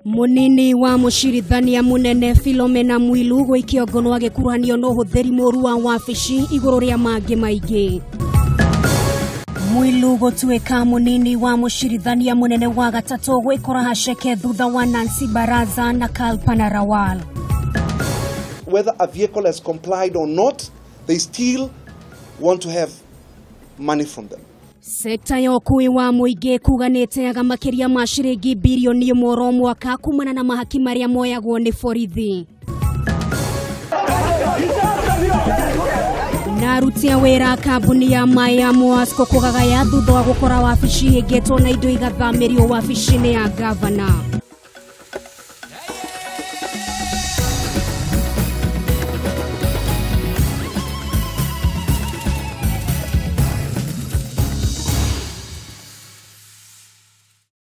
Munini wa mucirithania munene Philomena Mwilu gwikio ngono agikuruhanio no huthiri muru wa wabici iguru ria mangi maingi. Mwilu gutuika munini wa mucirithania munene wa gatatu gwikora haceke thutha wa Nancy Baraza na Kalpana Rawal. Whether a vehicle has complied or not, they still want to have money from them. Sekta ya ukui wa muingi kuga niteaga makiria ma ciringi bilioni 1 oro mwaka kumana na mahaki maria moyagwo ni borithi. Na aruti a wira kambuni ya maĩ ya Mwasco kugagaya thutha wa gukora wabici ihingĩtwo na indo igathamirio wabici-inĩ ya gavana.